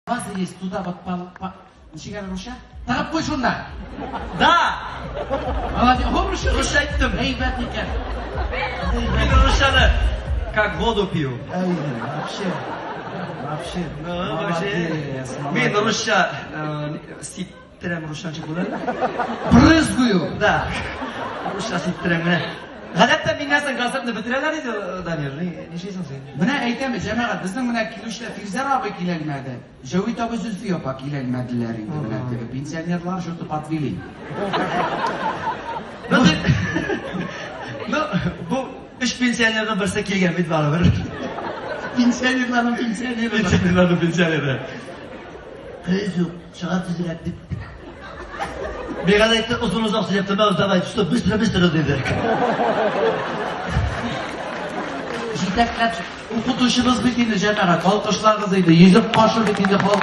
База есть туда вот по. Ничек әле русча? Тыгып куй шунда. Да! Молодец. О, русча. Русча әйттем. Әйбәт икән. Мин русчаны как воду пью. Әй, вообще. Вообще. Ну, вообще. Молодец, Мин молодец. русча сиптерәм, русча ничек була? Брызгаю. Да. Русча сиптерәм менә. Гадәттә миннән соң концертны бетерәләр иде, Дамир. Нишлисең син? Менә әйтәм, җәмәгать, безнең менә килүчеләр Фирзәр абый киләлмәде. Җәвит абый, Зөлфия апа киләлмәделәр инде менә теге пенсионерлар что-то подвели. Ну, ну, бу өч пенсионерның берсе килгән бит барыбер. Пенсионерларның пенсионеры. Пенсионерларның пенсионеры. Кыз юк, чыга тизрәк дип. Миңа да әйтте, озын озак сөйләп тормагыз, давай, что, быстро, быстро, диде. Җитәкләп укытучыбыз бит инде, җәмәгать, алкышлагыз инде, йөзек кашы бит инде халык.